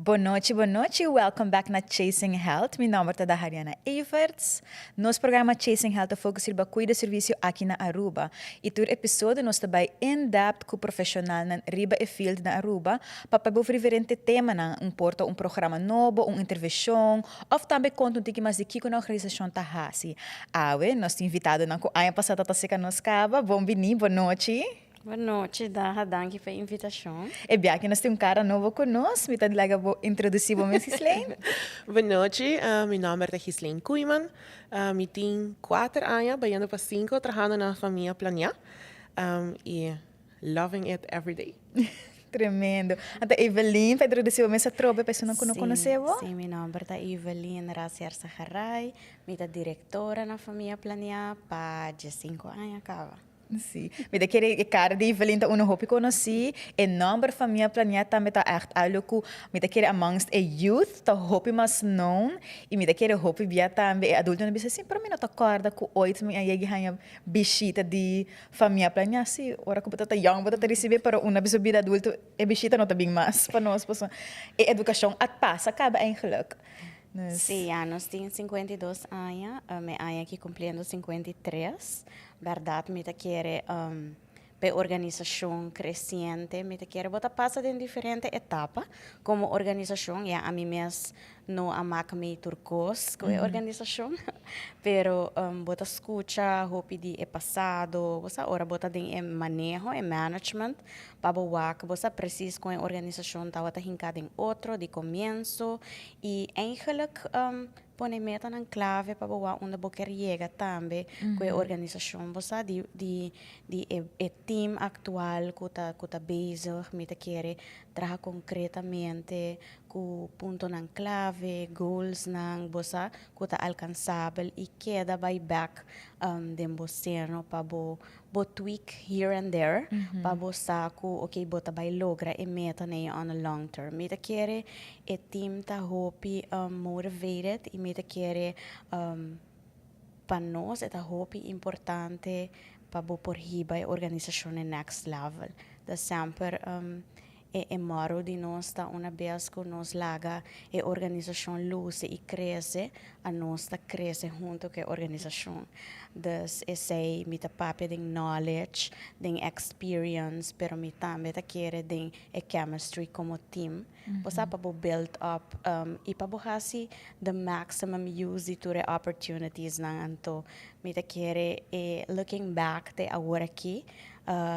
Bon nochi, bon nochi. Welcome back na Chasing Health. Mi nomber ta Dahariana Everts. Nos programa Chasing Health ta focus riba cuido servicio aki na Aruba. Y tur episodio nos ta bay in-depth cu profesionalnan riba e field na Aruba pa papia over diferente temanan. Un por ta un programa nobo, un intervencion of tambe conta un tiki mas di kico nan organisacion ta haci. Awe nos tin invitadonan cu aña pasa ta seca nos caba. Bon bini, bon nochi. Bon nochi, Daha. Danki pa e invitacion. E biaha nos tin un cara nobo cu nos. Mi ta laga bo introduci bo mes, Gislaine. Bon nochi, mi nomber ta Gislaine Koeiman. Mi tin 4 aña, bayendo pa 5, trahando na Famia Planea. Y loving it every day. Tremendo. Anto Evelyn, pa introduci bo mes atrobe, pa esunnan cu no conoce bo. Si, mi nomber ta Evelyn Racier Sagaray. Mi ta directora na Famia Planea pa 5 aña caba. Si. Mi ta kere e cara di Evelyn ta uno hopi conoci. E nomber Famia Planea tambe ta echt algo cu mi ta kere amongst e youth ta hopi mas known. Y mi ta kere hopi bia tambe e adulto no bisa si, pero mi no ta corda cu ooit mi a yegi haña bishita di Famia Planea. Si, ora cu bo ta young bo ta recibi, pero una bisa bida adulto e bishita no ta bin mas pa nos. Paso e educacion a pasa caba eigenlijk. Dus, Si, ja, nos tin 52 aña, mi aña aki cumpliendo 53. Berdad, mi ta kere pa organisacion creciente, mi ta kere bo ta pasa den diferente etapa como organisacion. Ja, ami mes no a maak mi tur cos cu e organisacion, pero bo ta scucha hopi di e pasado, bo sa ora bo ta den e maneho, e management, pa bo wak, bo sa precies con e organisacion tawata hinca den otro di comienso y eigenlijk pone metanan clave pa bo wak unda bo kier yega tambe cu e organisacion. Bo sa di e team actual cu ta bezig, mi ta kere traha concretamente cu puntonan clave, goals nan, bo sa, cu ta alcansabel y keda bay back den bo seno pa bo tweak here and there pa bo sa cu ok, bo ta bay logra e meta nee on a long term. Mi ta kere e team ta hopi motivated y mi ta kere pa nos e ta hopi importante pa bo por hiba e organisacion na next level. Da semper e motto di nos ta una bes cu nos laga e organisacion luce y crece, a nos ta crece hunto cu e organisacion. Dus esey mi ta papia den knowledge, den experience, pero mi tambe ta kere den e chemistry como team. Bo sa pa bo build up y pa bo hasi the maximum use di tur e opportunities nan. Anto mi ta kere e looking back te awor aki,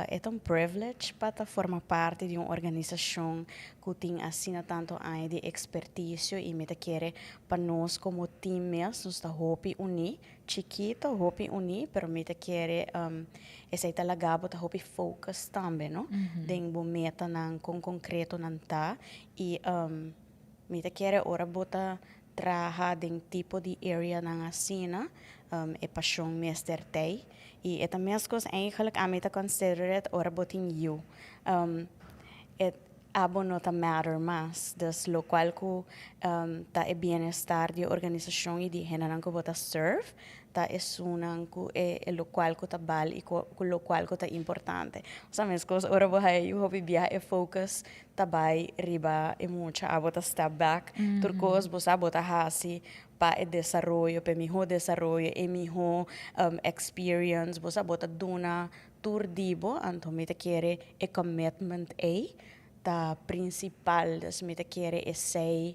e ta un privilege pa ta forma parti di un organisacion cu tin asina tanto aña di experticio y mi ta kere pa nos como team mes, nos ta hopi uni, chikito, hopi uni, pero mi ta kere esey ta laga bo ta hopi focus tambe, no? Den bo metanan con concreto nan ta y mi ta kere ora bo ta traha den tipo di area nan asina, e pasion mester t'ey y e ta mescos eigenlijk ami ta consider it ora bo tin yiu. E abo no ta matter mas, dus locual cu ta e bienestar di organisacion y di hendenan cu bo ta serve, ta esunnan cu e locual cu ta bal y cu locual cu ta importante. Osea, mescos ora bo haya yiu, hopi bia e focus ta bay riba e mucha, abo ta step back, tur cos bo sa bo ta hasi pa e desaroyo, pa e miho desaroyo, e miho experience, bo sa bo ta duna tur di bo. Anto mi ta kere e commitment ey ta principal, dus mi ta kere esey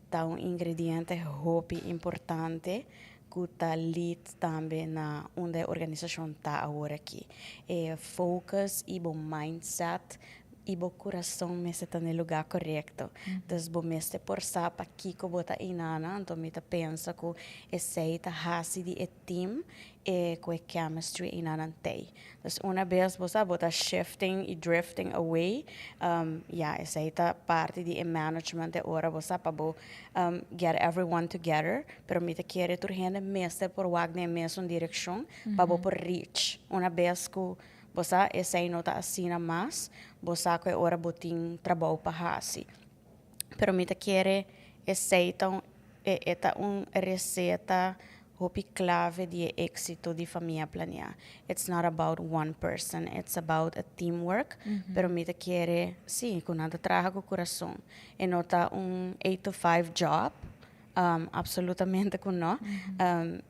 ta un ingrediente hopi importante cu ta lead tambe na unda e organisacion ta awor aki. E focus y bo mindset y bo curason mester ta na e lugar corecto. Dus bo mester por sa pakico bo ta inana, anto mi ta pensa cu esey ta hasi di e team e cu e chemistry inanan t'ey. Dus una bes bo sa bo ta shifting y drifting away, ja, esey ta parti di e management e ora bo sa pa bo get everyone together, pero mi ta kere tur hende mester por wak den e mesun direccion pa bo por reach. Una bes cu bo sa esey no ta asina mas, bo sa cu e ora bo tin trabou pa hasi. Pero mi ta kere esey ta un, e ta un receta. Hopi clave di e exito di Famia Planea. It's not about one person, it's about a teamwork, pero mi ta kere si cu nan ta traha cu curason. E no ta un 8 to 5 job, absolutamente cu no,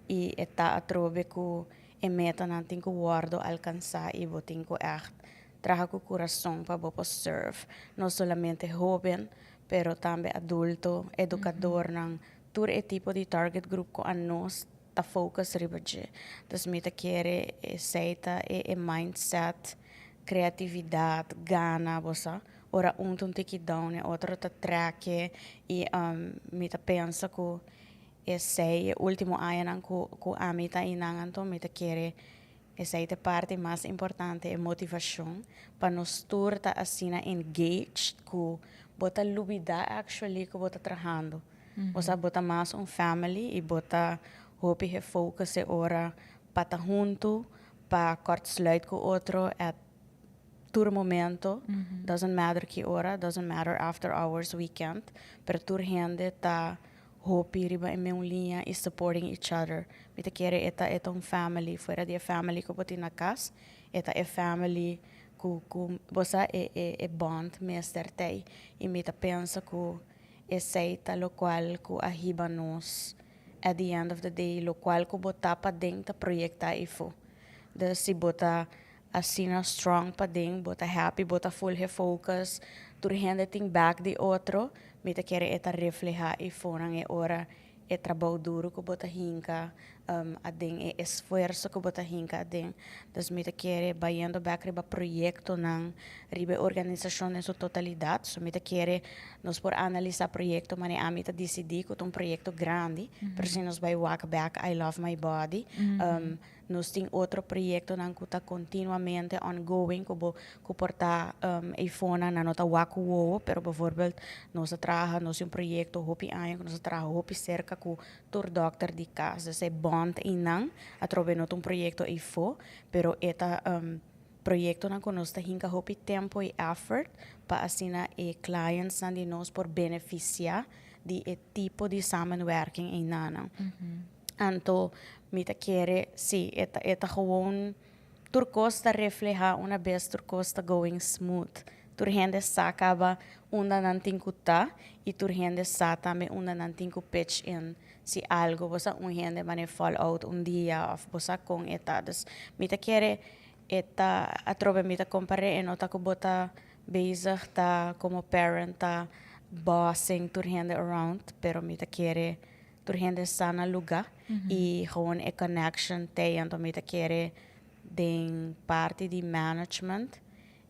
y e ta atrobe cu e metanan tin cu wordo alcansa y bo tin cu echt traha cu curason pa bo por serve no solamente hoben, pero tambe adulto, educadornan, tur e tipo di target group cu anos ta focus riba dje. Dus mi ta kere esey ta e mindset, creatividad, gana, bo sa. Ora un ta un tiki down e otro ta trek e y mi ta pensa cu esey e ultimo añanan cu ami ta einan, anto mi ta kere esey ta e parti mas importante, e motivacion pa nos tur ta asina engaged cu bo ta lubida actually cu bo ta trahando. Bo sa, bo ta mas un family y bo ta hopi e focus e ora pa ta hunto, pa kortsluit cu otro at tur momento, doesn't matter ki ora, doesn't matter after hours, weekend, pero tur hende ta hopi riba e mesun liña y supporting each other. Mi ta kere e ta un family, fuera di e family cu bo tin na cas, e ta e family cu bo sa e bond mester t'ey. Y mi ta pensa cu esey ta locual cu a hiba nos at the end of the day, locual cu bo ta paden ta proyecta eyfo. Dus si bo ta asina strong paden, bo ta happy, bo ta full focus, tur hende tin back di otro, mi ta kere e ta refleha eyfonan e ora e trabou duro cu bo ta hinca aden, e esfuerso cu bo ta hinca aden. Dus mi ta kere, bayendo back riba proyectonan, riba organisacion den su totalidad. So mi ta kere nos por analisa proyecto mane ami ta dicidi cu ta un proyecto grandi, pero si nos bay wak back I Love My Body, nos tin otro proyectonan cu ta continuamente ongoing cu bo cu por ta eyfonan nan no ta wak cu wowo, pero bijvoorbeeld nos a traha, nos tin un proyecto hopi aña cu nos a traha hopi cerca cu tur dokter di cas, dus e bond einan atrobe no ta un proyecto eyfo, pero e ta proyectonan cu nos ta hinca hopi tempo y effort pa asina e clientsnan di nos por beneficia di e tipo di samenwerking einan. Anto mi ta kere si e ta gewoon tur cos ta refleha una bes tur cos ta going smooth. Tur hende sa caba unda nan tin cu ta y tur hende sa tambe unda nan tin cu pitch in si algo, bo sa, un hende mane fall out un dia of bo sa con e ta. Dus mi ta kere e ta atrobe mi ta compare e no ta cu bo ta bezig ta como parent ta bossing tur hende around, pero mi ta kere tur hende sa na luga y gewoon e connection t'ey. Anto mi ta kere den parti di management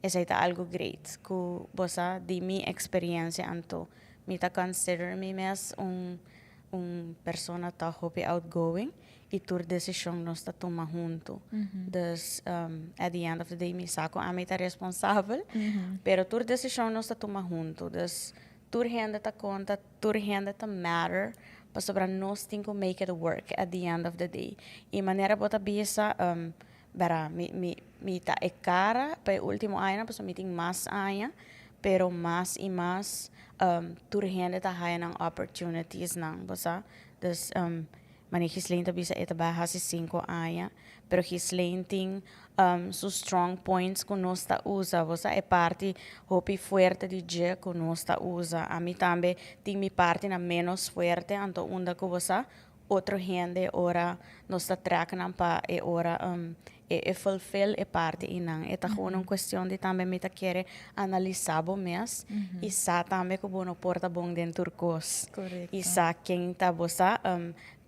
esey ta algo great cu, bo sa, di mi experiencia, anto mi ta consider mi mes un persona ta hopi outgoing y tur decision nos ta tuma hunto. Dus at the end of the day mi sa cu ami ta responsabel, pero tur decision nos ta tuma hunto. Dus tur hende ta conta, tur hende ta matter, pasobra nos tin cu make it work at the end of the day. Y manera bo ta bisa, bara, mi ta e cara pa e ultimo aña, pasobra mi tin mas aña, pero mas y mas tur hende ta haya nan opportunities nan, bo sa. Dus mane Ghislaine ta bisa, e ta bay haci 5 aña, pero Ghislaine tin su strong points cu nos ta usa, bo sa, e parti hopi fuerte di dje cu nos ta usa. Ami tambe tin mi parti na menos fuerte, anto unda cu, bo sa, otro hende ora nos ta trek nan pa e ora e fulfill e parti einan. E ta gewoon un cuestion di tambe mi ta kere analisa bo mes y sa tambe cu bo no por ta bon den tur cos. Y sa ken ta, bo sa,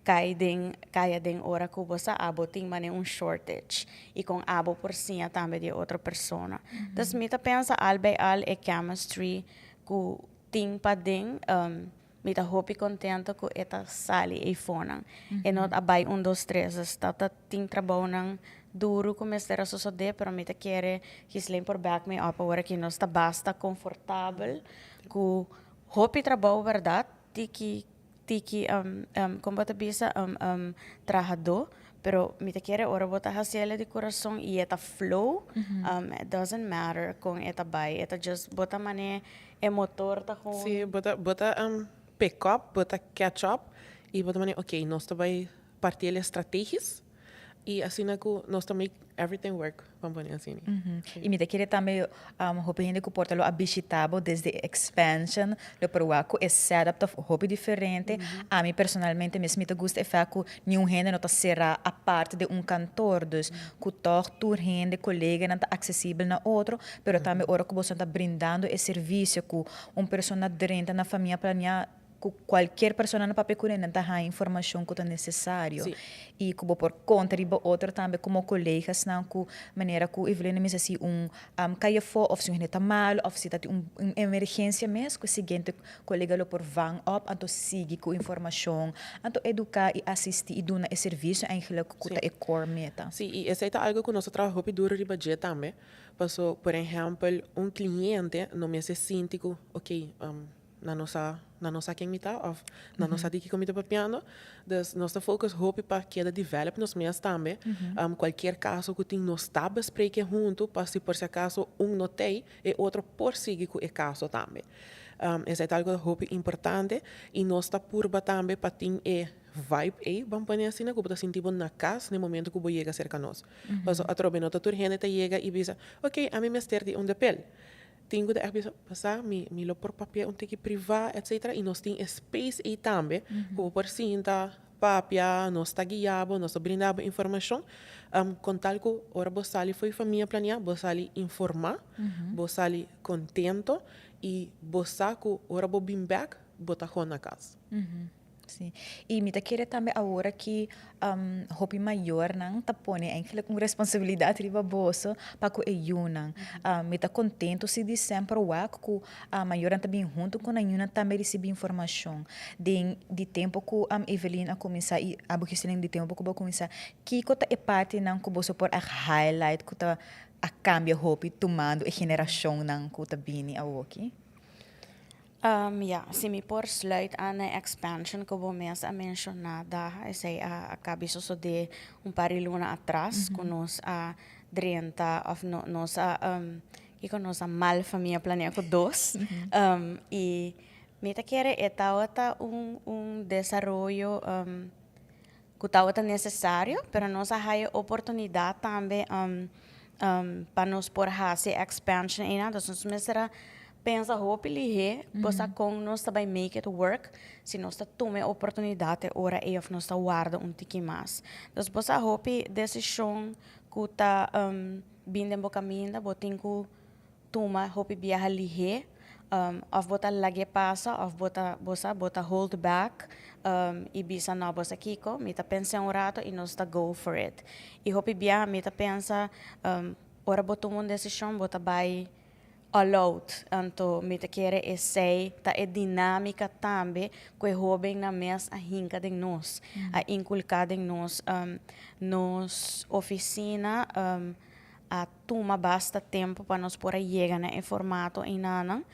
caya den ora cu bo sa abo tin mane un shortage y con abo por siña tambe di otro persona. Dus mi ta pensa al bij al e chemistry cu tin paden, mi ta hopi contento cu e ta sali eyfonan. E no a bay un, dos, tres. Dus ta tin trabounan duro cu mester a sosode, pero mi ta kere Ghislaine por back me up awor cu nos ta basta comfortabel cu hopi trabou, berdad, tiki tiki, con bo ta bisa, trahador, pero mi ta kere ora bo ta haciele di corazon y e ta flow, it doesn't matter con e ta bay, e ta just bo ta mane e motor ta gewoon. Si, bo ta pick up, bo ta catch up y bo ta mane, ok, nos ta bay. Partiel strategisch y asina cu nos ta make everything work, ban pone asina. Y mi ta kere tambe hopi hende cu por ta lo a bishita bo desde e expansion lo por wak cu e setup ta hopi diferente. Ami personalmente mes mi ta gusta e fact cu niun hende no ta cera apart den un kantoor, dus cu tog tur hende, coleganan ta accesibel na otro, pero tambe ora cu boso ta brindando e servicio cu un persona drenta na Famia Planea, ku kualkier persona na papia ku nan ta haña informashon ku ta nesesario i ku bo por konta riba otro tambe komo kolegasnan ku manera ku Evelina mester si un kai afó òf si un hende ta malu òf si ta tin un emergensia mes ku e siguiente kolega lo por vang òp anto sigui ku informashon anto eduká i asistí i duna e servisio eigenlijk ku ta e core meta. Sí, i esei ta algu ku nos ta traha hopi duru riba dje tambe, paso por ehèmpel un kliente no mester sinti ku okey Nan no sa, nan no sa ken mi ta of nan no sa di kiko mi ta papiando. Dus nos ta focus hopi pa keda develop nos mes tambe. Cualkier caso cu tin nos ta bespreken hunto pa si por si acaso un no tey, e otro por sigui cu e caso tambe. Esey ta algo hopi importante y nos ta purba tambe pa tin e vibe ey, ban pone asina, cu bo ta sinti bo na cas na e momento cu bo yega cerca nos. Pasobra atrobe no ta tur hende ta yega y bisa, ok, ami mester di un depel. Tin ku ta ègt bisa, pasá mi mi lo por papia un tiki privá etcetera i nos tin e space ei tambe ku bo por sinta papia, nos ta guia bo, nos ta brinda bo informashon kon tal ku ora bo sali fo'i Famia Planiá bo sali informá, bo sali kontento i bo sa ku ora bo bin bèk bo ta hon na kas. Sí. I mi ta kere tambe awor aki hopi mayornan ta pone eigenlijk un responsabilidat riba boso pa ku e yunan. Mi ta kontento si di semper wak ku mayornan ta bin huntu ku nan yunan tambe risibí informashon. Den di tempu ku Evelyn a kuminsá i abo Giselen di tempu ku bo a kuminsá, kiko ta e partinan ku boso por a highlight ku ta a kambia hopi tumando e generashonnan ku ta bini awoki? Ya, si mi por sluit aan e expansion ku bo mes a menshoná da, esei a kabi sosodé un par di luna atras ku nos a drenta òf no nos a kiko nos a mal famia planea ku dos i mi ta kere e tabata un un desaroyo ku tabata nesesario pero nos a haya oportunidat tambe pa nos por hasi expansion einan entonces nos mester a pensa hopi lihé bo sa kon nos ta bai make it work si nos ta tuma e oportunidat e ora ei of nos ta warda un tiki mas entonces bo sa hopi desishon ku ta bin den bo kaminda bo tin ku tuma hopi biaha lihé of bo ta lag'é pasa of bo ta bo sa bo ta hold back i bisa no bo sa kiko mi ta pensa un rato i nos ta go for it i hopi biaha mi ta pensa ora bo tuma un desishon bo ta bai all out anto mi ta kere esei ta e dinamika tambe ku e hobennan mes a hinka den nos a inkulká den nos nos ofisina a tuma basta tempu pa nos por a yega na e formato einanan.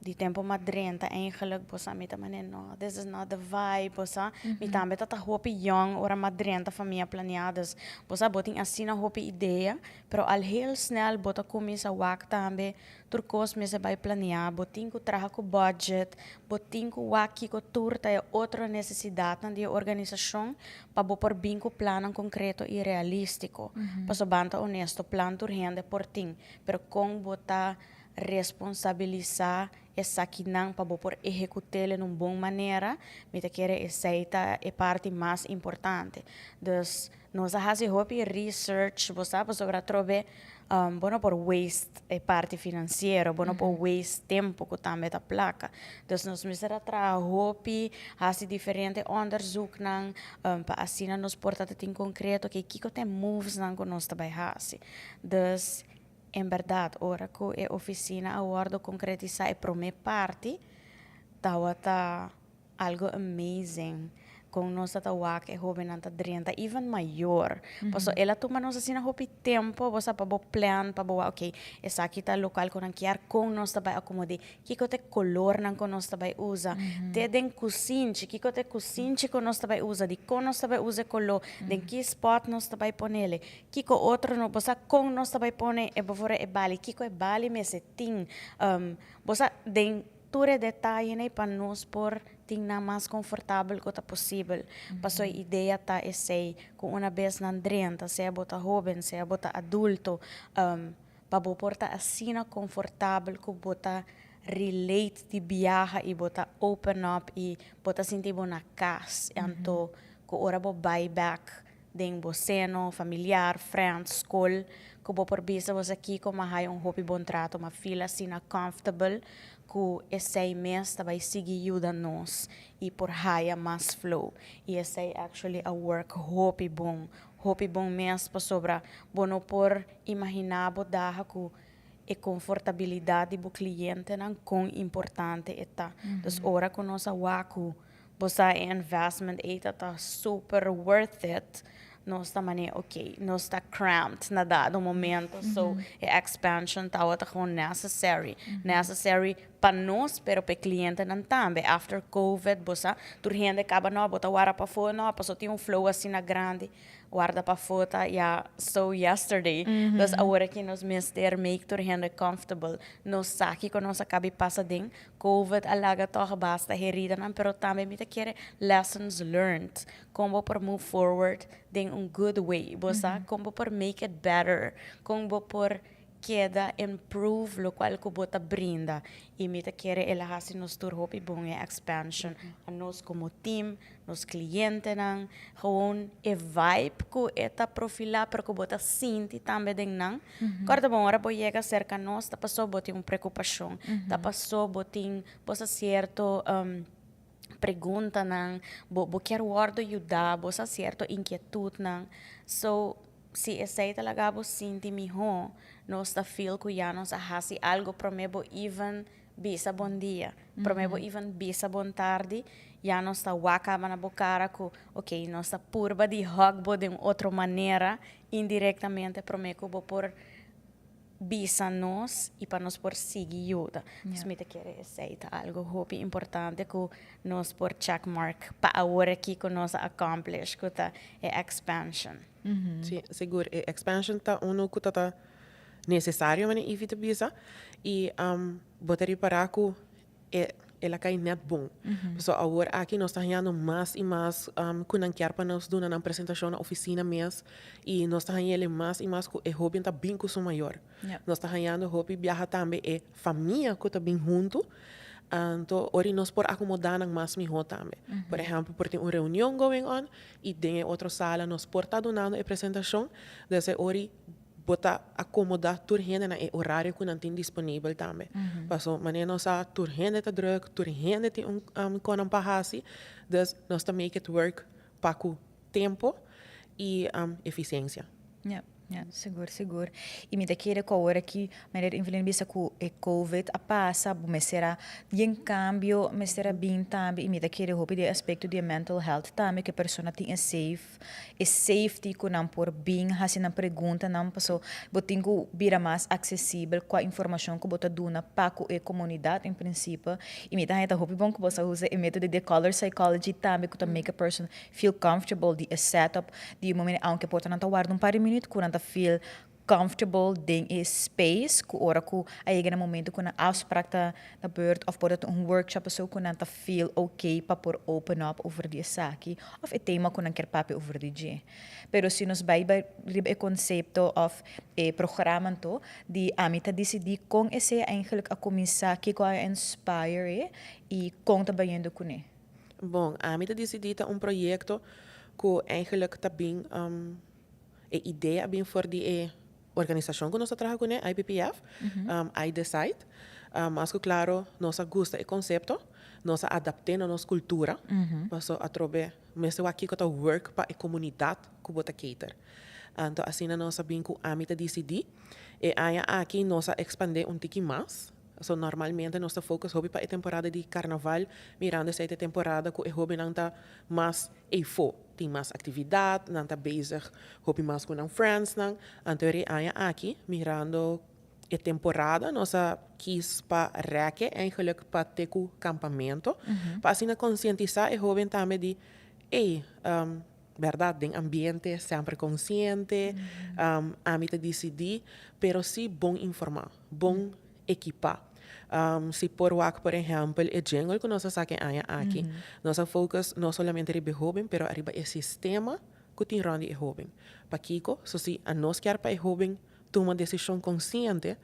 Di tempu m'a drenta eigenlijk bo sa mi ta manera no, this is not the vibe, bo sa. Mi tambe ta ta hopi young ora m'a drenta Famia Planea, dus bo sa bo tin asina hopi idea, pero al heel snel bo ta cuminsa wak tambe tur cos mester bay planea, bo tin cu traha cu budget, bo tin cu wak kico tur ta e otro necesidadnan di e organisacion pa bo por bin ku plannan konkreto i realístiko. Pasobra ban ta honesto, plan tur hende por tin, pero kon bo ta responsabilisá esakinan pa bo por ehekut'el en un bon manera, mi ta kere esei ta e parti mas importante. Dus nos a hasi hopi research, bo sa, pasobra atrobe bo no por waste e parti finansiero, bo no por waste tempu ku tambe ta plaka. Dus nos mester a traha hopi, hasi diferente onderzoeknan pa asina nos por ta tin konkreto ke kiko ta e movesnan ku nos ta bai hasi. Dus en bèrdat ora ku e ofisina a wòrdu konkretisá e promé parti tabata Algo amazing con nos ta ta wak e hobennan ta drenta even mayor paso el a tuma nos asina hopi tempo bo sa pa bo plan pa bo wak ok esaki ta local cu nan kier con nos ta bay acomode kico ta e colornan cu nos ta bay usa te den cusinchi kico ta e cusinchi cu nos ta bay usa dicon nos ta bay usa e color den ki spot nos ta bay ponele kico otro no bo sa con nos ta bay pone e before e bali kico e bali mester tin bo sa den Tur e detayenan pa nos por Tin nan mas confortabel cu ta posibel. Paso e idea ta esey, cu una bes nan drenta, sea bo ta hoben, sea bo ta adulto, pa bo por ta asina confortabel cu bo ta relate di biaha y bo ta open up y bo ta sinti bo na cas. Anto cu ora bo bay bek den bo seno familiar, friends, skol, ku bo por bisa bo sa kiko m'a haya un hopi bon trato, m'a feel asina comfortable ku esei mes ta bai sigui yuda nos i por haya mas flow. I esei actually a work hopi bon, hopi bon mes pasobra bo no por imagina bo daha ku e confortabilidad di bo clientenan kon importante e ta. Dus ora ku nos a wak ku Bo sa e investment ei ta ta super worth it. Nos ta mane ok, nos ta cramped na dado momento, so e expansion tawata gewoon necessary. Necessary pa nos, pero pa e clientenan tambe. After covid, bo sa, tur hende caba no, bo ta wara pafó, no, paso tin un flow asina grandi. Warda pafó ta ya so yesterday. Dus awor aki nos mester make tur hende comfortable. Nos sa kiko nos a kabi pasa den Covid a laga tòg basta heridanan, pero tambe mi ta kere lessons learned, kon bo por move forward den un good way, bo sa, kon bo por make it better, kon bo por keda improve lokual ku bo ta brinda. I mi ta kere el a hasi nos tur hopi bon e expansion, a nos komo team, nos clientenan, gewoon e vibe cu e ta profila pero cu bo ta sinti tambe den nan. Corda bon, ora bo yega cerca nos ta paso bo tin un preocupacion, ta paso bo tin bo sa cierto preguntanan, bo bo kier wordo yuda, bo sa cierto inquietudnan. So, si esey ta laga bo sinti miho, nos ta feel cu ya nos a haci algo prome bo even bisa bon dia, prome bo even bisa bon tardi, ya nos ta wak kaba na bo kara ku ok, nos ta purba di hug bo den un otro manera, indirectamente prome ku bo por bisa nos i pa nos por sigui yuda. Dus mi ta kere esei ta algo hopi importante ku nos por check mark pa awor aki ku nos a accomplish ku ta e expansion. Si, sigur e expansion ta uno ku ta ta Necesario manera Ivy ta bisa y bo ta ripara cu e el a cay net bon. Pasobra awor aki nos ta hañando mas y mas cu nan kier pa nos duna nan presentacion na oficina mes y nos ta haña el mas y mas cu e hoben ta bin cu su mayor. Nos ta hañando hopi biaha tambe e famia cu ta bin hunto, anto ora nos por acomoda nan mas miho tambe. Por ehempel por tin un reunion going on y den e otro sala nos por ta dunando e presentacion, desde ora Bo ta akomodá tur hende na e orario ku nan tin disponibel tambe. Paso manera nos sa tur hende ta drùk, tur hende tin un konan pa hasi, dus nos ta make it work pa ku tempo i efisiensia. Ja, ja, sigur, sigur. I mi ta kere ku awor aki manera Evelyn bisa ku e covid a pasa, bo mester a yen kambio mester a bin tambe i mi ta kere hopi di e aspekto di e mental health tambe ku e persona tin e safe E safety ku nan por bin hasi nan preguntanan paso bo tin ku bira mas aksesibel kua informashon ku bo ta duna pa ku e komunidat en prinsipe. I mi ta haña ta hopi bon ku bo sa usa e metodo di color psychology tambe ku ta make a person feel comfortable di e setup di e momento aunke por ta nan ta warda un par di minüt ku nan ta feel comfortable den e space ku ora ku a yega na momento ku nan afspraak ta na beurt of por ta un workshop aso ku nan ta feel okay pa por open up over di esaki of e tema ku nan kier papia over di dje. Pero si nos bai bai riba e konsepto of e programa anto di Ami Ta Disidí kon esei eigenlijk a kuminsá, kiko a inspire e i kon ta bayendo kuné? Bon, Ami Ta Disidí ta un proyekto ku eigenlijk ta bin E idea a bin for di e organisashon ku nos ta traha kuné, IPPF, I Decide. Mas ku klaro nos a gusta e konsepto, nos a adapt'é na nos kultura, paso atrobe mester wak kiko ta work pa e komunidat ku bo ta cater. Anto asina nos a bin ku Ami Ta Disidí. E aña aki nos a ekspandé un tiki mas. So normalmente nos ta focus hopi pa e temporada di karnaval, mirando esei ta e temporada ku e hobennan ta mas Eifó tin mas aktividat, nan ta bezig hopi mas ku nan friendsnan. Anto e aña aki, mirando e temporada, nos a kis pa rèk'e eigenlijk pa te ku kampamento, pa asina konsientisá e hóben tambe di, ey, bèrdat den ambiente semper konsiente, ami ta disidí, pero sí bon informá, bon ekipá. Si por wak, por ehempel, e jingle cu nos a saca e aña aki, nos a focus no solamente riba e hoben, pero ariba e sistema cu tin rond di e hoben. Pakico? So si anos kier pa e hoben tuma decision consciente,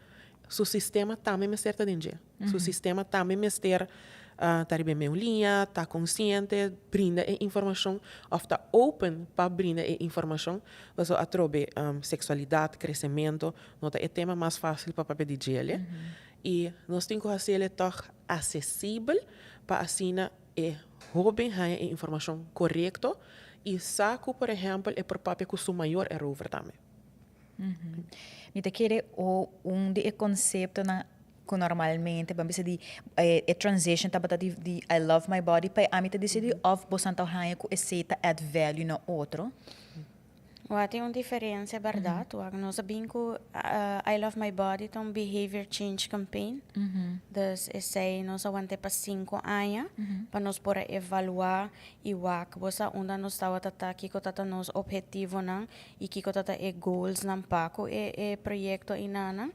su sistema tambe mester ta den dje. Su sistema tambe mester ta riba e meun liña, ta consciente, brinda e informacion of ta open pa brinda e informacion. Pasobra atrobe sexualidad, crecemento no ta e tema mas facil pa papia di djele. Y nos tin cu haciele toch accesibel pa asina e hoben haya e informacion corecto y sa cu, por ehempel, e por papia cu su mayor erover tambe. Mi ta kere o un di e conceptonan cu normalmente ban bisa di e transition tabata di "I love my body" pa "Ami ta decidi" of boso ta haya cu esey ta add value na otro? Wa tin un diferencia, berdad. Wa nos a bin cu I Love My Body ta un behavior change campaign. Dus esey nos a wanta pa 5 aña pa nos por evalua y wak bosa unda nos tawata ta, kiko tata nos objetivonan y kiko tata e goals nan pa cu e proyecto inana.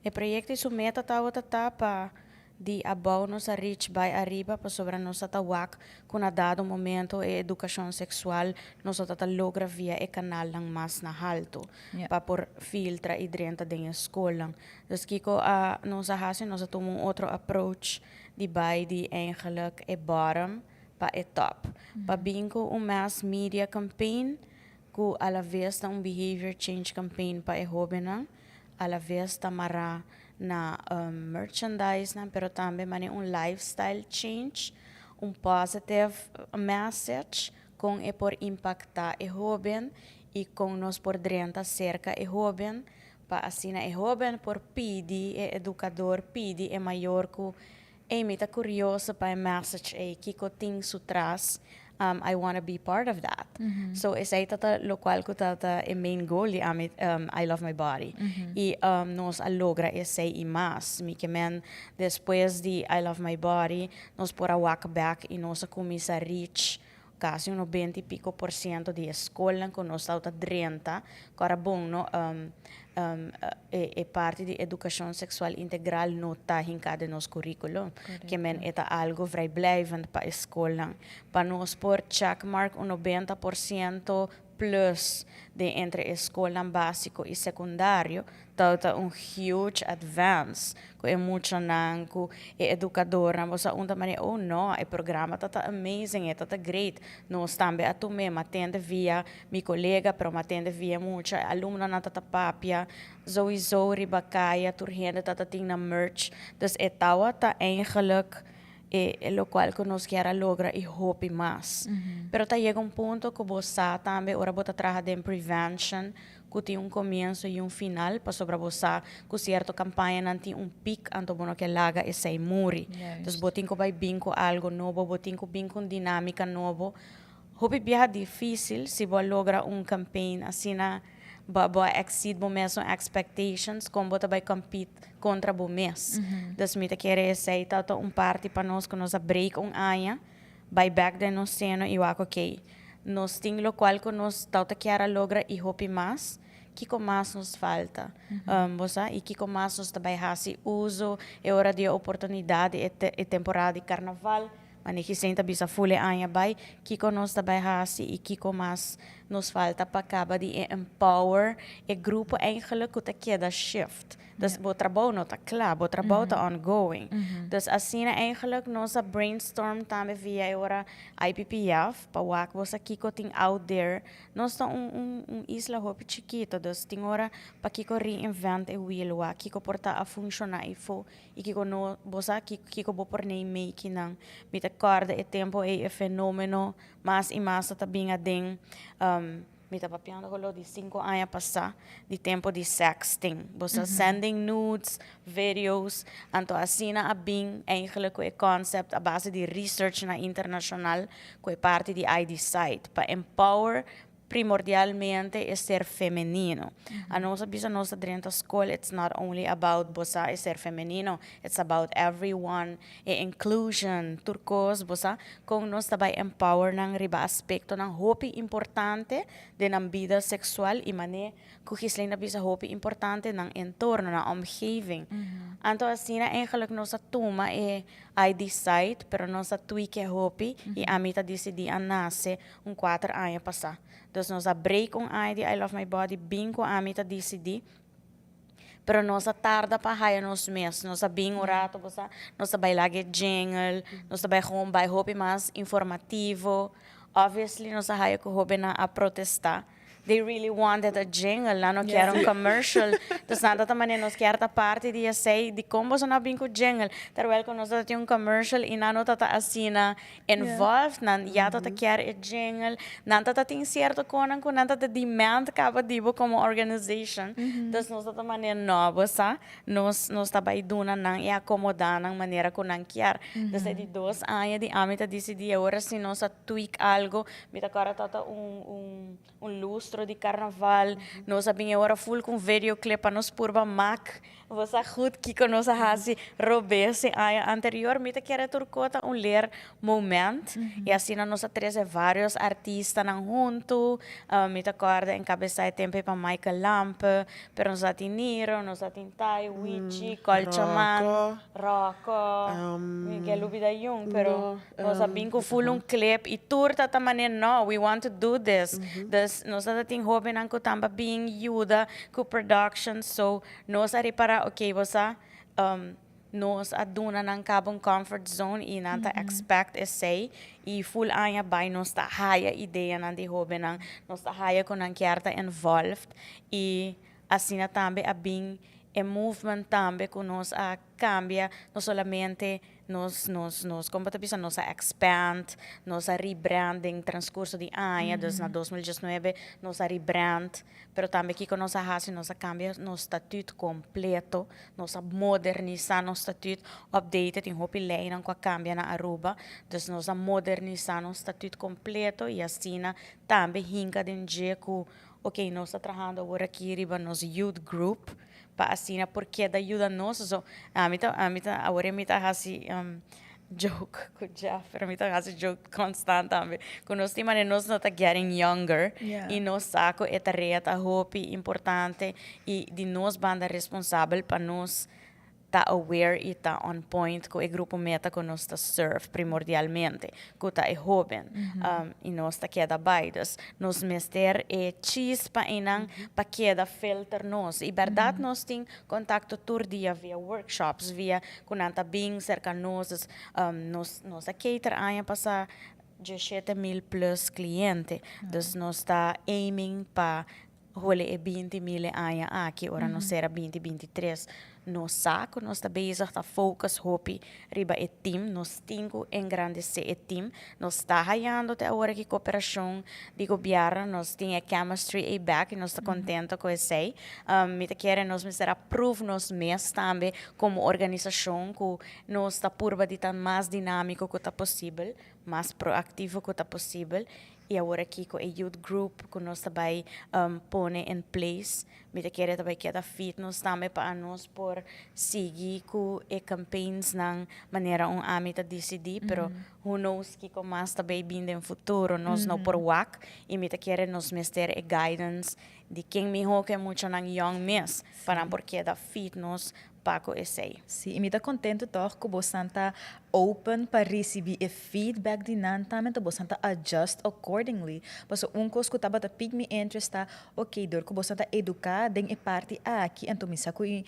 E proyecto y su meta tawata ta pa di abou nos a reach bay ariba, pasobra nos ta wak cu na dado momento e educacion sexual nos ta logra via e canalnan mas na halto pa por filtra y drenta den scol. Dus kiko a nos a hasi, nos a tuma un otro approach di bay di eigenlijk e bottom pa e top. Pa bin cu un mass media campaign cu a la vez ta un behavior change campaign pa e hobennan, a la vez ta mara na merchandise nan, pero tambe mane un lifestyle change, un positive message con e por impacta e hoben y con nos por drenta cerca e hoben pa asina e hoben por pidi e educador, pidi e mayor cu: "Hey, mi ta curioso pa e message ey, kiko tin su tras, I want to be part of that." So esey ta locual cu ta e main goal di ami, I Love My Body. Y nos a logra esey y mas. Mi kiermen, despues di I Love My Body, nos por a walk back y nos a cuminsa reach casi un 90 y pico por ciento di scol cu nos ta 30. Awor bon, no, e parti di educacion sexual integral no ta hinca den nos curriculum. Kiermen, e ta algo vrijblijvend pa scol. Pa nos por checkmark un 90% plus di entre scol basico y secundario, ta un huge advance. Cu e muchanan, cu e educador, bo sa unda manera: "Oh no, e programa ta amazing, e ta great." Nos tambe a tum'e, m'a tende via mi colega, pero m'a tende via mucha alumno nan ta papia, sowieso riba caya, tur hende ta tin na merch. Dus e ta eigenlijk e locual cu nos kier logra y hopi mas. Pero ta yega un punto cu bo sa tambe, ora bo ta traha den prevention, cu tin un comienso y un final, pasobra bo sa cu cierto campaña nan tin un peak, anto bo no kier laga esey muri. Dus bo tin cu bay bin cu algo nobo, bo tin cu bin cu dinamica nobo. Hopi biaha dificil si bo logra un campaign asina, bo exceed bo mes expectations, con bo bay compete contra bo mes. Dus mi ta kere esey ta un parti pa nos cu nos a break un aña, bay back den nos seno y wak: ok, nos tin locual cu nos ta kier logra y hopi mas, kiko mas nos falta? Bo sa, y kiko mas nos tambe hasi uso e ora di oportunidad e temporada di carnaval, manera senta bisa full aña bay, kiko nos tambe hasi y kiko mas nos falta pa caba di empower e grupo eigenlijk cu ta keda shift. Dus bo trabou no ta cla, bo trabou ta ongoing. Dus asina eigenlijk nos a brainstorm tambe via e ora IPPF, pa wak, bo sa, kiko tin out there. Nos ta un isla hopi chikito, dus tin ora pa kiko reinvent e wheel, wak kiko por ta a funciona ifo y kiko no, bo sa, kiko bo por nee make nan. Mi ta corda e tempo e fenomeno mas y mas ta bin aden, mi ta papiando rond di 5 aña pasa, di tempo di sexting. Bo sa, sending nudes, videos, anto asina a bin eigenlijk e concept a base di research na internacional cu e parti di iDecide pa empower. Primordialmente e ser femenino. Anos a bisa nos a drenta scol, it's not only about bosa e ser femenino, it's about everyone, e inclusion, tur cos, bosa, con nos ta bay empower nan riba aspectonan hopi importante den nan bida sexual y mane cu Ghislaine a bisa hopi importante nan entorno, nan omgeving. Anto asina eigenlijk nos a tuma e I Decide, pero nos a tweak e hopi y ami ta dicidi a nace un 4 aña pasa. Dus nos a break un aña di I Love My Body, bin cu ami ta dicidi. Pero nos a tarda pa haya nos mes. Nos a bin un rato, bosa, nos a bay laga jingle, nos a bay gewoon bay hopi mas informativo. Obviously, nos a haya cu hobennan a protesta. They really wanted a jingle, nan no kier un commercial. Dus nan ta manera nos kier ta parte di esey di con boso no a bin cu jingle. Terwijl cu nos tin un commercial y nan no ta asina involved, nan ya ta kier e jingle. Nan ta tin cierto conan cu nan ta demand caba di bo como organization. Dus nos ta manera no, sa, nos ta bay duna nan e acomoda nan manera cu nan kier. Dus e di 2 aña di ami ta dicidi awor si nos a tweak algo, mi ta cara tata un lustro di carnaval, nos a bin awor full cu videoclip pa nos purba mak. Bo sa goed kico nos a hasi robes e aña anterior, mi ta kier tur cos ta un leer moment. Y asina nos a trece varios artistanan hunto. Mi ta corda encabeza e tempo pa Michael Lampe, pero nos tin Niro, nos tin Tai, Wichi, Colchaman, Rocco. Rocco, Miguel lubida Jung, pero no, nos a bin cu full un clip y tur ta manera, "No, we want to do this." Dus nos tin hobennan cu tambe bin yuda cu production, so nos a repara, ok, bo nos a duna nan caba un comfort zone y nan ta expect esey y full aña bay nos ta haya ideanan di hobennan, nos ta haya cu nan kier ta involved y asina tambe a bin e movement tambe cu nos a cambia, no solamente nos, con ta bisa, nos a expand, nos a rebranding transcurso di aña, dus na 2019 nos a rebrand, pero tambe kico nos a hasi, nos a cambia nos statuut completo, nos a modernisa nos statuut, updated tin hopi leynan cu a cambia na Aruba, dus nos a modernisa nos statuut completo y asina tambe hinca den dje cu, ok, nos ta trahando awor aki riba nos youth group, pa asina porque da ayuda nos. So ami ta awor mi ta hasi joke cu Jeff, pero mi ta hasi joke constant tambe cu nos tin manera nos no ta getting younger y nos sa cu e tarea ta hopi importante y di nos banda responsabel pa nos ta aware y ta on point cu e grupo meta cu nos ta serve primordialmente, cu ta e hoben. Y nos ta keda bay. Dus nos mester e chispa einan pa keda filter nos. Y berdad nos tin contacto tur dia via workshops, via cu nan ta bin cerca nos, dus, nos a cater aña pasa 17 mil plus cliente. Dus nos ta aiming pa hole e 20 mil aña aki, ora nos sera 2023. Nos sa cu nos ta bezig ta focus hopi riba e team, nos tin cu engrandece e team, nos ta hayando te awor cu cooperacion di gobierno, nos tin e chemistry e back y nos ta contento cu esey. Mi ta kere nos mester approve nos mes tambe como organisacion cu nos ta purba di ta mas dinamico cu ta posibel, mas proactivo cu ta posibel. Y awor aki cu e youth group cu nos tambe pone in place, mi ta kere tambe keda fit nos tambe pa nos por sigui cu e campaigns nan manera un ami ta dicidi, pero who knows kico mas tambe bin den futuro, nos no por wak y mi ta kere nos mester e guidance di ken miho cu muchanan young mes pa nan por keda fit nos pa cu esey. Si, y mi ta contento toch cu bo ta open pa ricibi e feedback di nan tambe, bo ta adjust accordingly. Paso un cos cu tabata pique mi interest ta, ok, door cu bo ta educa den e parti aki, anto mi sa cu e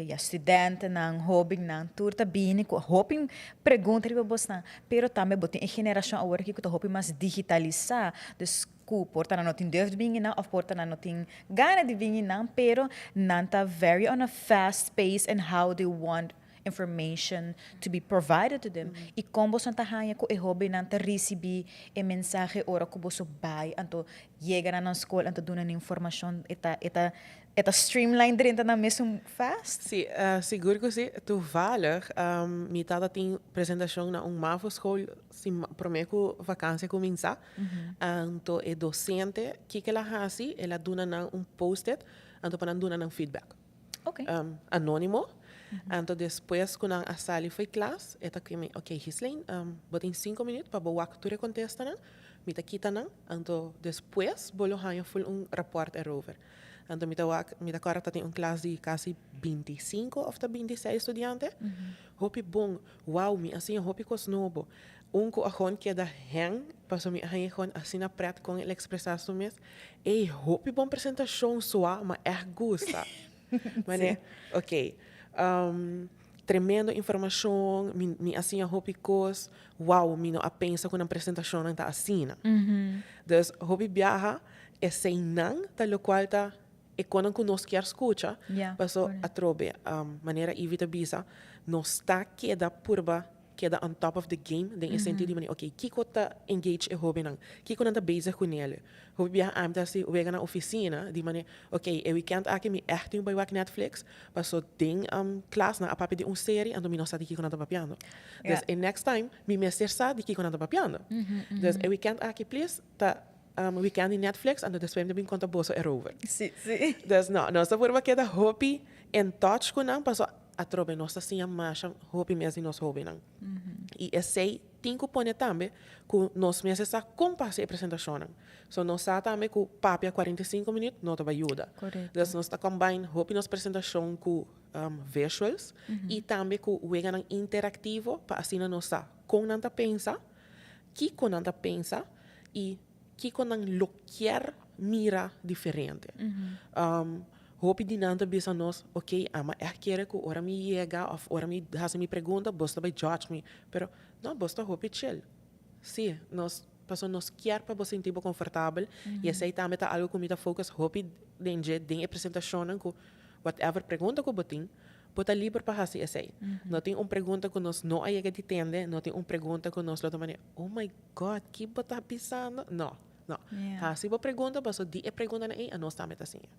ja, studentennan, hobennan, tur ta bini cu hopi pregunta riba bo nan, pero tambe bo tin e generacion awor cu ta hopi mas digitalisa, dus cu por ta nan no tin durf di bini nan of por ta nan no tin gana di bini nan, pero nan ta very on a fast pace and how they want. information to be provided to them. I kon boso ta haña ku e hóbennan ta risibí e mensahe ora ku boso bai anto yega na nan skol anto duna nan informashon? E ta e ta e ta streamline drenta nan mesun fast? Sí, sigur ku sí. Toevallig mi tata tin presentashon na un mavo school promé ku vakansia kuminsá. Anto e dosente kiko el a hasi? El a duna nan un post-it anto pa nan duna nan feedback. Anónimo. Anto despues ku nan a sali fo'i klas, e ta kumi, ok Ghislaine, bo tin sinku minüt pa bo wak tur e kontestanan, mi ta kita nan, anto despues bo lo haña ful un rapòrt erover. Anto mi ta wak, mi ta kòrda ta tin un klas di kasi 25 òf ta 26 studiante. Hopi bon, wow, mi a siña hopi kos nobo. Un ku a gewoon keda hèn, pasobra mi a haña gewoon asina prèt kon el ekspresá su mes. Ey, hopi bon presentashon sua, ma ègt gusta. Manera, ok, tremendo informashon, mi mi a siña hopi kos, wow, mi no a pensa ku nan presentashonnan ta asina. Dus hopi biaha eseinan ta lokual ta e konan ku nos kier skucha, paso atrobe, manera Ivy ta bisa, nos ta keda purba keda on top of the game den e sentido di manera, ok, kiko ta engage e hobennan? Kiko nan ta bezig ku nel? Hopi biaha ami ta hasi wega na ofisina di manera, ok, e weekend aki mi ègt tin ku bai wak Netflix, paso den klas nan a papia di un serie anto mi no sa di kiko nan ta papiando. Dus e next time mi mester sa di kiko nan ta papiando. Dus e weekend aki please ta weekend di Netflix anto despues mi ta bin konta boso erover. Dus no, nos ta purba keda hopi in touch ku nan paso atrobe nos ta siña masha hopi mes di nos hobennan. I esei tin ku pone tambe ku nos mester sa kon pa hasi e presentashonnan. So nos sa tambe ku papia 45 minüt no ta bai yuda. Dus nos ta combine hopi nos presentashon ku visuals i tambe ku weganan interaktivo pa asina nos sa kon nan ta pensa, kiko nan ta pensa i kiko nan lo kier mira diferente. Hopi di nan ta bisa nos, ok, ama ègt kere ku ora mi yega òf ora mi hasi mi pregunta, bos ta bai judge mi. Pero, no, bos ta hopi chill. Sí, nos, pasobra nos kier pa bo sinti bo konfortabel i esei tambe ta algu ku mi ta focus hopi den dje den e presentashonnan ku whatever pregunta ku bo tin, bo ta liber pa hasi esei. No tin un pregunta ku nos no a yega di tende, no tin un pregunta ku nos lo ta manera, oh my God, ki bo ta bisando? No. No. Hasi bo pregunta, paso di e preguntanan ei anos tambe ta siña.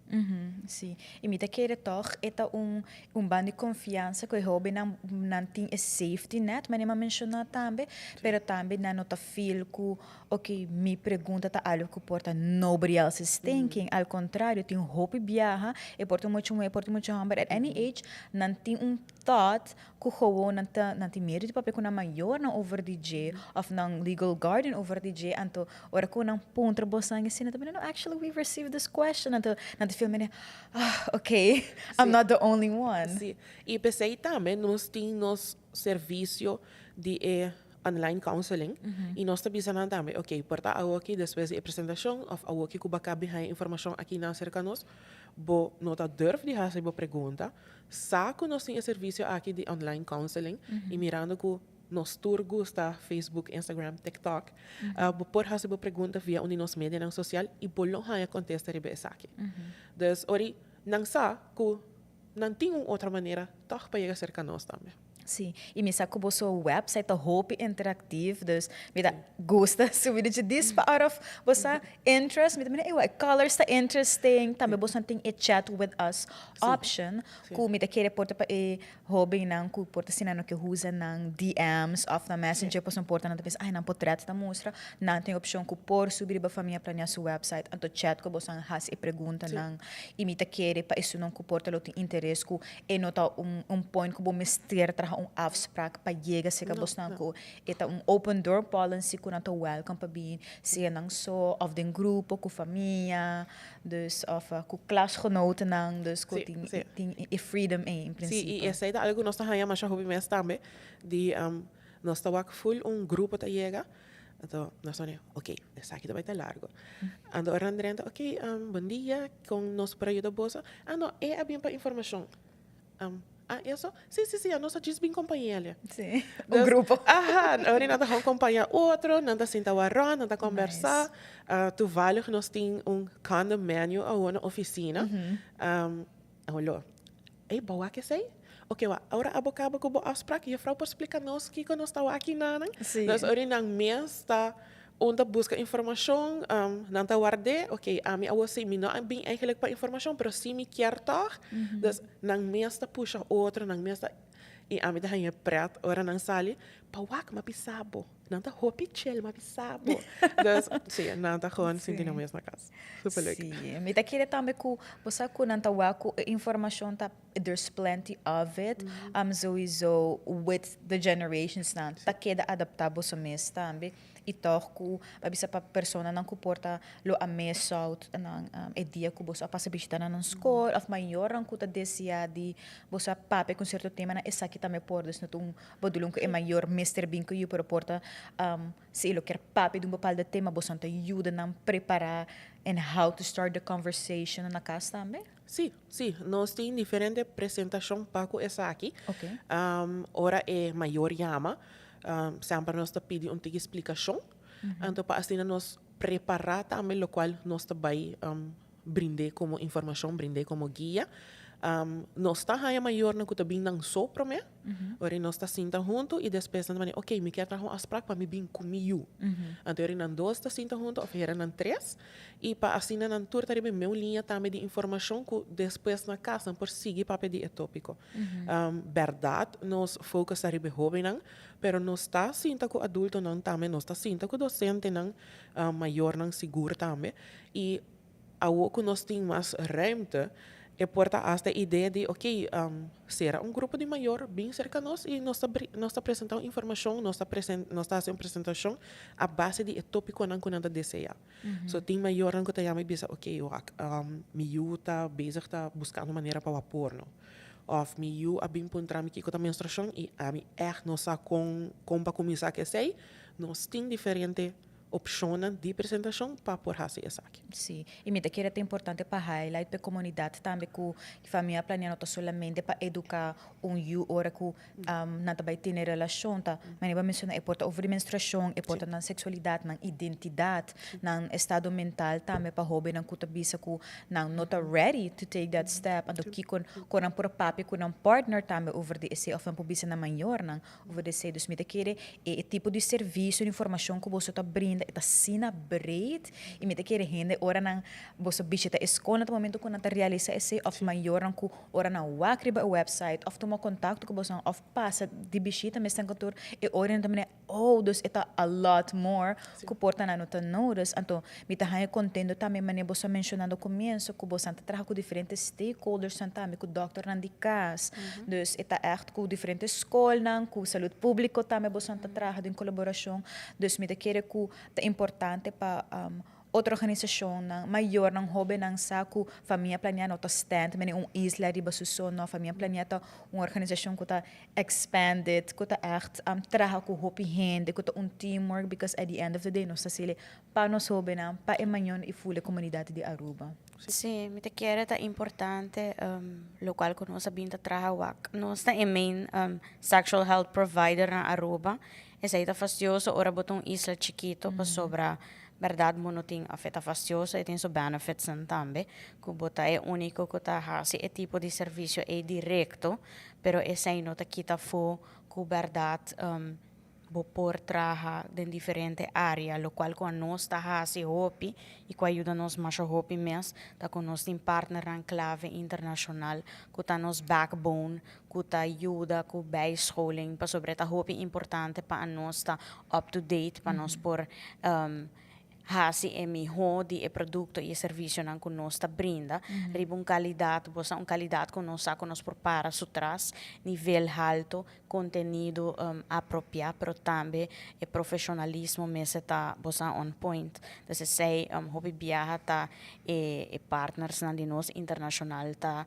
Sí. I mi ta kere tòg e ta un un ban di konfiansa ku e hóbennan nan tin e safety net, manera mi a menshoná tambe, pero tambe nan no ta feel ku ok mi pregunta ta algu ku por ta nobody else is thinking. Al kontrario, tin hopi biaha, e por ta un mucha muhé, e por ta un mucha hòmber, at any age nan tin un thought Ku gewoon nan ta nan tin miedu di papia ku nan mayornan over di dje of nan legal guardian over di dje anto ora ku nan puntra bosan asina ta bini no actually we received this question anto nan ta feel mene ah okay I'm not the only one. Sí, i p'esei tambe nos tin nos servisio di e online counseling i nos ta bisa nan tambe okay por ta awoki despues di e presentashon of awoki ku bo a kaba di haña informashon aki nan serka nos bo no ta durf di hasi bo pregunta. Sa ku nos tin e servisio aki di online counseling i mirando ku nos tur gusta Facebook, Instagram, TikTok, bo por hasi bo pregunta via un di nos medianan sosial i bo lo haña kontesta riba esaki. Dus ori nan sa ku nan tin un otro manera tòg pa yega serka nos tambe. Sí, i mi sa ku boso website ta hopi interaktief, dus mi ta gusta subi di djis pa out of bo sa interest, mi ta mira ewa e colors ta interesting, tambe boso tin e chat with us option ku mi ta kere por ta pa e hobennan ku por ta asina no ke usa nan DM's of nan messenger pasobra por ta nan ta pensa ay nan potret ta mustra, nan tin e opshon ku por subi riba Famia Planea su website anto chat ku boso a hasi e preguntanan i mi ta kere pa esunnan ku por ta lo tin interes ku E no ta un un point ku bo mester traha un afspraak pa yega serka bosnan ku e ta un open door policy ku nan ta welcome pa bin sea nan so of den grupo ku famia dus of ku klasgenotennan dus ku tin tin e freedom ei in Sí, i esei ta algu ku nos ta haña masha hopi mes tambe di nos ta wak ful un grupo ta yega anto nos ta wak ok esaki ta bai ta largo anto ora nan drenta ok bon dia Kon nos por a yuda boso? Ah, no, e a bin pa informashon. Ah, eso? Sí, sí, sí, anos a djis bin kompañ'el. Sí, un grupo. Aha, ora nan ta gewoon kompañá otro, nan ta sinta wak rònt, nan ta kòmbersá. Toevallig nos tin un condom menu awor na ofisina. Awor lo. Ey, bo wak esey? Ok, wa, ora abo caba cu bo afspraak, juffrouw por splica nos kico nos ta wak nan? Dus ora nan mes ta un ta busca informacion, nan ta ward'é, ok, ami awo si mi no a bin eigenlijk pa informacion, pero si mi kier toch. Dus nan mes ta pusha otro, nan mes ta, y ami ta haña pret ora nan sali, pa wak, m'a bisa bo. Nan ta hopi chill, m'a bisa bo. Dus, si, nan ta gewoon sinti nan mes na cas. Super leuk. Si, mi ta kere tambe cu bo sa cu nan ta wak cu e informacion ta, there's plenty of it. Sowieso with the generations nan ta keda adapta boso mes tambe. Y toch cu pa bisa pa personanan cu por ta lo a miss out nan e dia cu boso a pasa bishita na nan school of mayornan cu ta desea di boso a papia cu un cierto temanan, esaki tambe por. Dus no ta un Bedoeling ku e mayor mester bin ku yu, pero por ta si e lo kier papia di un bepaalde tema, boso ta yuda nan prepará en how to start the conversation na kas tambe? Sí, sí. Nos tin diferente presentashon pa ku esaki. Ora e mayor yama, semper nos ta pidi un tiki splikashon. Anto pa asina nos prepará tambe lokual nos ta bai brind'é komo informashon, brind'é komo guia. Nos ta haña mayornan ku ta bin nan so promé, ora nos ta sinta huntu i despues nan ta manda, ok, mi kier traha un afsprak pa mi bin ku mi yu. Anto ora nan dos ta sinta huntu òf hera nan tres, i pa asina nan tur ta riba e meu liña tambe di informashon ku despues na kas nan por sigui papia di e tópiko. Bèrdat nos focus ta riba e hóbennan, pero nos ta sinta ku adultonan tambe, nos ta sinta ku dosentenan, mayornan sigur tambe, i Awo ku nos tin mas ruimte, e por ta asta e idea di, ok, sera un grupo di mayor, bin serka nos i nos ta nos ta presenta un informashon, nos ta presen nos ta hasi un presentashon a base di e topikonan ku nan ta deseá. So tin mayornan ku ta yama i bisa, ok, wak, mi yu ta bezig ta buskando manera pa wak porno. Òf mi yu a bin puntra mi kiko ta menstruashon i ami ègt no sa kon kon pa kuminsá ku esei. Nos tin diferente opshonnan di presentashon pa por hasi esaki. Sí, i mi ta kere ta importante pa highlight pa e komunidat tambe ku Famia Planea no ta solamente pa eduká un yu ora ku nan ta bai tene relashon, ta manera bo a menshoná e por ta over di menstruashon, e por ta nan seksualidat, nan identidat, nan estado mental tambe pa hóbennan ku ta bisa ku nan no ta ready to take that step, anto kiko ku nan por papia ku nan partner tambe over di esei òf nan por bisa nan mayornan Over di esei. Dus mi ta kere e e tipo di servisio di informashon ku boso ta brinda e ta asina breed i mi ta kere hende ora nan boso bishita e skol na ta momento ku nan ta realisa esei òf mayornan ku ora nan wak riba e website òf tuma kontakto ku boso òf pasa di bishita mes nan kantor e ora nan ta mira oh dus e ta a lot more ku por ta nan no ta notice. Anto mi ta haña kontento tambe manera boso a menshona na komienso ku boso ta traha ku diferente stakeholdersnan tambe ku dòkternan di kas. Dus e ta ègt ku diferente skolnan, ku salud públiko tambe boso ta traha den kolaborashon. Dus mi ta kere ku ta importante pa otro organisashonnan, mayornan, hóbennan sa ku Famia Planea no ta stand manera un isla riba su so, no. Famia Planea ta un organisashon ku ta expanded, ku ta ègt traha ku hopi hende, ku ta un teamwork because at the end of the day nos ta sali pa nos hóbennan, pa e mañon i ful e komunidat di Aruba. Sí, mi ta kere ta importante locual cu nos a bin ta traha wak. Nos ta e main sexual health provider na Aruba. Esey ta fastioso ora bo ta un isla chikito pasobra berdad bo no tin, of e ta fastioso, e tin su benefitsnan tambe, cu bo ta e unico cu ta haci e tipo di servicio ey directo, pero esey no ta kita afo cu berdad Bo por traha den diferente área, lokual ku anos ta hasi hopi i ku a yuda nos masha hopi mes ta ku nos tin partnernan klave internashonal ku ta nos backbone, ku ta yuda ku bijscholing pasobra e ta hopi importante pa anos ta up to date pa nos por hasi e mihó di e produkto i e servisionan ku nos ta brinda riba un kalidat, bo sa un kalidat ku nos sa ku nos por para su tras, nivel halto, kontenido apropiá, pero tambe e profeshonalismo mester ta bo sa on point. Entonces esei hopi biaha ta e e partnersnan di nos internashonal ta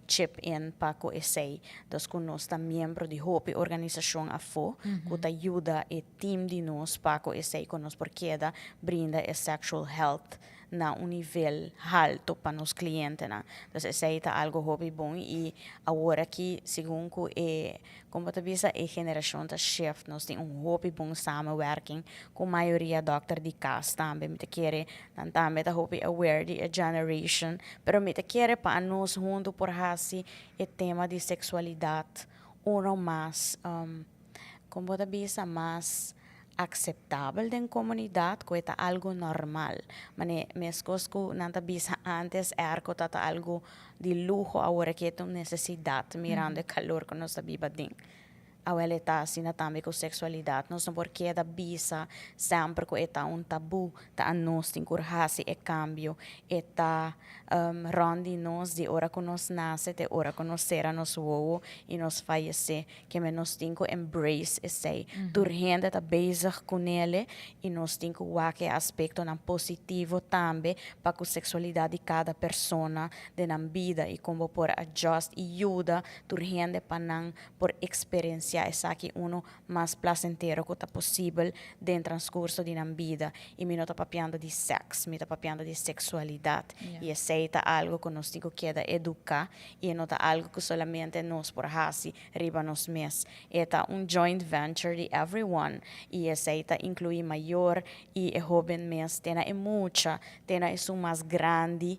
chip in pa ku esei. Dus ku nos ta miembro di hopi organisashon afó ku ta yuda e team di nos pa ku esei ku nos por keda brinda. brinda e sexual health na un nivel halto pa nos clientenan. Dus esey ta algo hopi bon y awor aki segun cu e, con bo ta bisa, e generacion ta shift, nos tin un hopi bon samenwerking cu mayoria dokter di cas tambe. Mi ta kere nan tambe ta hopi aware di e generation, pero mi ta kere pa nos hunto por haci e tema di sexualidad uno mas, con bo ta bisa, mas aceptabel den comunidad, cu ta algo normal. Mane mescos cu nan ta bisa antes airco ta algo di luho, awor cu ta un necesidad, mirando e calor cu nos ta biba aden. Awel ta asina tambe cu sexualidad. Nos no por keda bisa semper cu ta un tabu, ta nos tin cu haci e cambio, e ta rond di nos, di ora cu nos nace te ora cu nos cera nos wowo y nos fayece, cu nos tin cu embrace esey. Tur hende ta bezig cu ne y nos tin cu wak e aspectonan positivo tambe pa cu sexualidad di cada persona den nan bida y con por adjust y yuda tur hende pa nan por experiencia esaki uno mas placentero cu ta posibel den transcurso di nan bida. Y mi no ta papiando di sex, mi ta papiando di sexualidad. Y esey ta algo cu nos tin cu keda educa y no ta algo cu solamente nos por haci riba nos mes. E ta un joint venture di everyone y esey ta inclui mayor y e hoben mes, te na e mucha, te na esun mas grandi.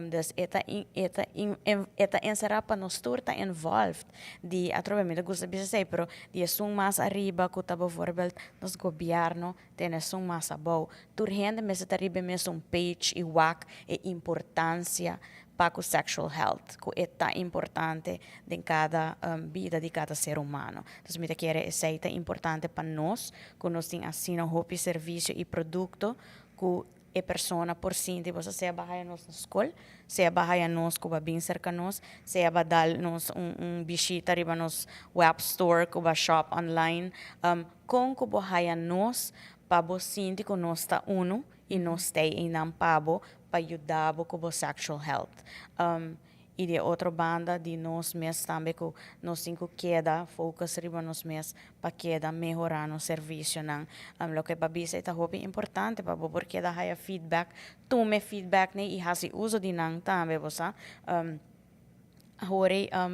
Dus e ta encera pa nos tur ta involved. Di atrobe mi ta gusta bisa esey, pero di esun mas ariba cu ta bijvoorbeeld nos gobierno, te na esun mas abou. Tur hende mester ta riba mesun page y wak e importancia pa cu sexual health, cu ta importante den cada bida di cada ser humano. Entonces, mi ta kere esey ta importante pa nos, cu nos tin asina hopi servicio y producto, cu e persona por sinti, bo sea bo haya nos na scol, sea bo haya nos cu bo bin cerca nos, sea bo dal nos un bishita riba nos web store, cu bo shop online, con cu bo haya nos, pa bo sinti cu nos ta uno, y nos ta eynan pa bo, pa yuda bo cu bo sexual health. Y di otro banda di nos mes tambe cu nos tin cu keda focus riba nos mes pa keda mehora nos servicionan. Loke pa bisa ta hopi importante pa bo por keda haya feedback, tuma feedback ne y haci uso di nan tambe, bo sa. Awor,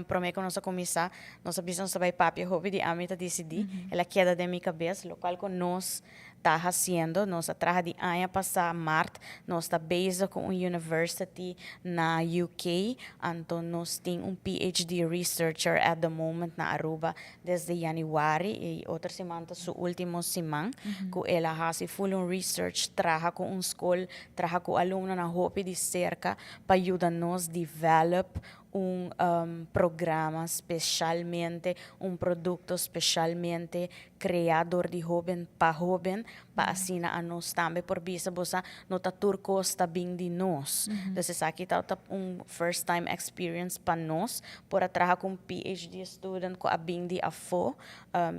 prome cu nos a cuminsa, nos a bisa nos bay papia hopi di Ami Ta Dicidi. El a keda den mi cabes, locual cu nos ta haciendo. Nos a traha di aña pasa maart, nos ta bezig cu un university na UK, anto nos tin un PhD researcher at the moment na Aruba desde januari y otro siman ta su ultimo siman, cu el a haci full un research, traha cu un scol, traha cu alumnonan hopi di cerca pa yuda nos develop un programa specialmente, un producto specialmente crea door di hoben pa hoben, pa asina anos tambe por bisa bo sa no ta tur cos ta bin di nos. Dus esaki ta un first time experience pa nos, por a traha cu un PhD student cu a bin di afo,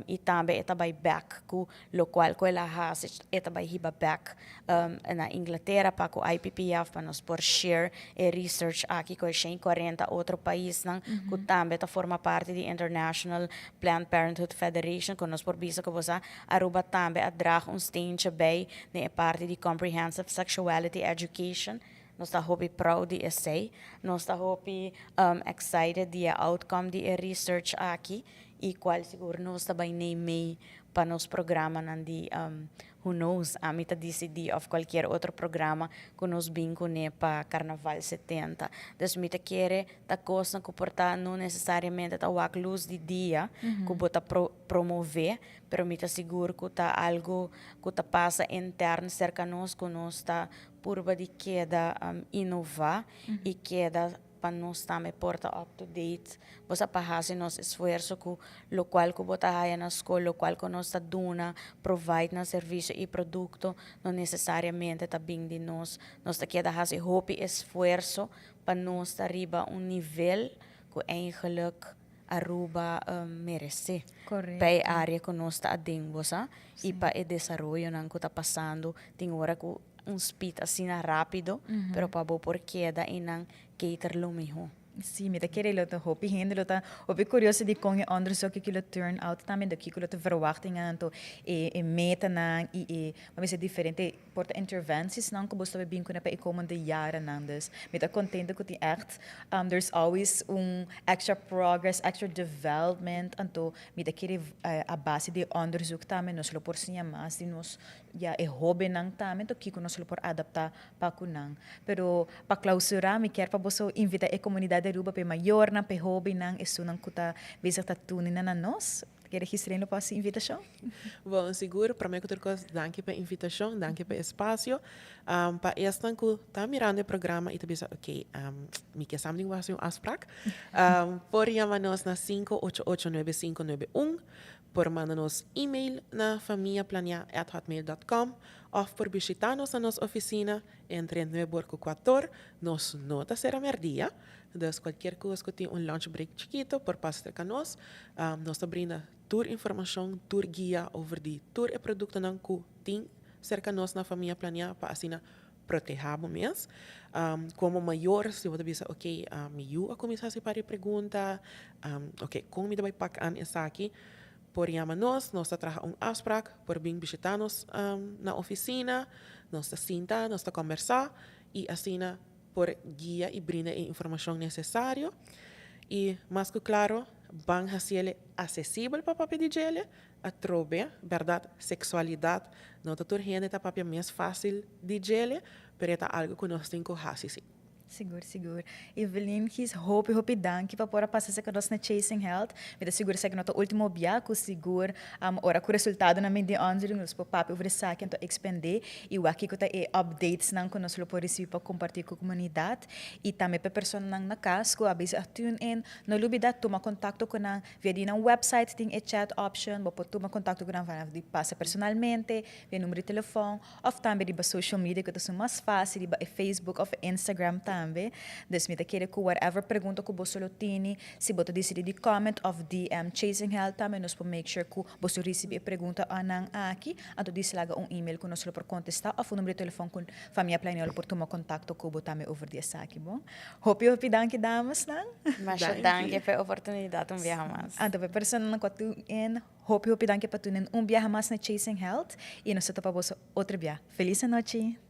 y tambe e ta bay back cu locual cu el a haci, e ta bay hiba back na Inglaterra pa cu IPPF pa nos por share e research aki cu 140 otro paisnan cu tambe ta forma parti di International Planned Parenthood Federation, cu nos por bisa cu bo sa Aruba tambe a draag un steentje bij na e parti di comprehensive sexuality education. Nos ta hopi proud di esey. Nos ta hopi excited di e outcome di e research aki y cual sigur nos ta bay mee pa nos programanan di who knows, Ami Ta Dicidi of cualkier otro programa cu nos bin cune pa Carnaval 70. Dus mi ta kere ta cos cu por ta no necesariamente ta wak luz di dia cu bo ta promove, pero mi ta sigur cu ta algo cu ta pasa interno cerca nos, cu nos ta purba di keda innova y keda pa nos tambe por ta up to date. Bo sa, pa haci nos esfuerso cu locual cu bo ta haya na scol, locual cu nos ta duna, provide na servicio y producto, no necesariamente ta bin di nos. Nos ta keda haci hopi esfuerso pa nos ta riba un nivel cu eigenlijk Aruba merece. Pa e area cu nos ta aden, bo sa, y pa e desaroyonan cu ta pasando, tin ora cu un speed asina rapido, pero pa bo por keda y nan cater lo miho. Sí, mi ta kere lo ta hopi hende lo ta hopi curioso di con e onderzoek aki lo turn out tambe, di kico lo ta verwachtingan anto e metanan y e, bo mester diferente por ta intervenciesnan cu bo ta bin cune pa e komende jarennan. Dus mi ta contento cu tin echt, there's always un extra progress, extra development, anto mi ta kere a base di e onderzoek tambe nos lo por siña mas di nos, ya, e hobennan tambe, anto kico nos lo por adapta pa cu nan. Pero pa clausura mi kier pa boso invita e comunidad di Aruba, pa e mayornan, pa e hobennan, esunnan cu ta bezig ta tuni nan na nos. Ke registr'é lo pa haci invitacion? Bon, sigur. Prome cu tur cos, danki pa e invitacion, danki pa e espacio. Pa esnan cu ta mirando e programa y ta bisa, ok, mi ke sa mi tin cu haci un afspraak, por yama nos na 5889591, por manda nos email na famiaplanea@hotmail.com of por bishita nos na nos oficina entre nuebe or cu cuator. Nos no ta cera merdia, dus cualkier cos cu tin un lunch break chikito por pasa cerca nos. Nos ta brinda tur informacion, tur guia over di tur e productonan cu tin cerca nos na Famia Planea pa asina proteha bo mes. Como mayor si bo ta bisa ok, mi yu a cuminsa haci par di pregunta, ok, con mi ta bay pak an esaki? Por yama nos, nos ta traha un afspraak, por bin bishita nos na oficina, nos ta sinta, nos ta combersa y asina por guia y brinda e informacion necesario. Y mas cu claro, ban haciele accesibel pa papia di djele, atrobe, berdad, sexualidad no ta tur hende ta papia mes facil di djele, pero e ta algo cu nos tin cu haci si. Sigur, sigur. Evelyn Gies, hopi, hopi danki pa por a pasa esaki nos na Chasing Health. Mi ta sigur esaki no ta ultimo bia cu sigur ora cu resultadonan bin den onderzoek nos por papia over esaki anto expende y wak kico ta e updatesnan cu nos lo por ricibi pa comparti cu comunidad y tambe pa e personanan na cas cu a bisa a tune in. No lubida tuma contacto cu nan via di nan website tin e chat option, bo por tuma contacto cu nan vanaf di pasa personalmente, via numero di telefon. Of tambe riba social media ku ta esun mas fácil riba e Facebook of e Instagram tambe. Dus mi ta kere ku whatever pregunta ku boso lo tini, si bo ta disidí di comment of DM Chasing Health tambe nos por make sure ku boso risibí e pregunta nan aki. Anto disi laga un email ku nos lo por kontestá of un numero di telefòn ku Famia Planea lo por tuma kontakto ku bo tambe over di esaki. Bon. Hopi hopi danki damesnan. Masha danki pa e oportunidat un biaha mas. Anto pa e personanan ku a tune in. Hopi hopi danki pa tune in un biaha mas na Chasing Health y nos ta topa boso otro bia. Feliz anochi!